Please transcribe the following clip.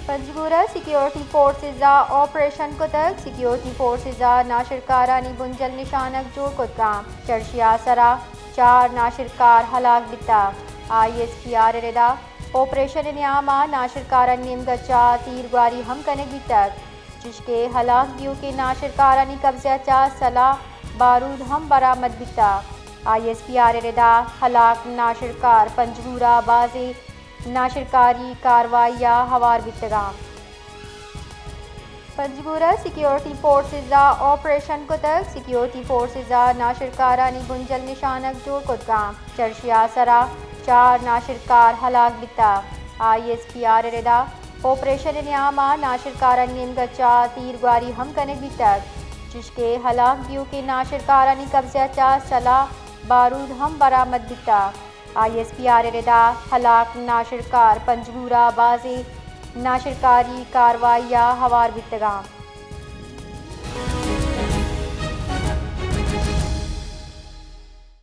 پنجگور ءَ security forces ءَ آپریشن کتگ۔ سیکیورٹی فورسز ءَ ناشرکارانی بنجل نشانگ جوڑ کتگاں۔ چرشی ءَ سرا چار ناشرکار ہلاک بیتگ۔ آئی ایس پی آر ءِ ردا آپریشن ءِ نیام ءَ ناشرکارانی نیمگ ءَ چہ تیر گواری ہم کنگ بیتگ، چشکہ ہلاک بیوکیں ناشرکارانی قبضہ ءَ چہ سلاح بارود ہم برآمد بیتگ۔ آئی ایس پی آر ءِ ردا ہلاک ناشرکار پنجگور ءَ بازیں ناشرکاری کاروائی ءَ ہوار بیتگاں۔ پنجگور ءَ سیکیورٹی فورسز ءَ آپریشن کتگ۔ سیکیورٹی فورسز ءَ ناشرکارانی بنجل نشانگ جوڑ کتگاں۔ چرشی ءَ سرا چار ناشرکار ہلاک بیتگ۔ آئی ایس پی آر ءِ ردا آپریشن ءِ نیام ءَ ناشرکارانی نیمگ ءَ چہ تیر گواری ہم کنگ بیتگ، چشکہ ہلاک بیوکیں ناشرکارانی قبضہ ءَ چہ سلاح بارود ہم برآمد بیتگ۔ آئی ایس پی آر ءِ ردا ہلاک ناشرکار پنجگور ءَ بازیں ناشرکاری کاروائی ءَ ہوار بیتگاں۔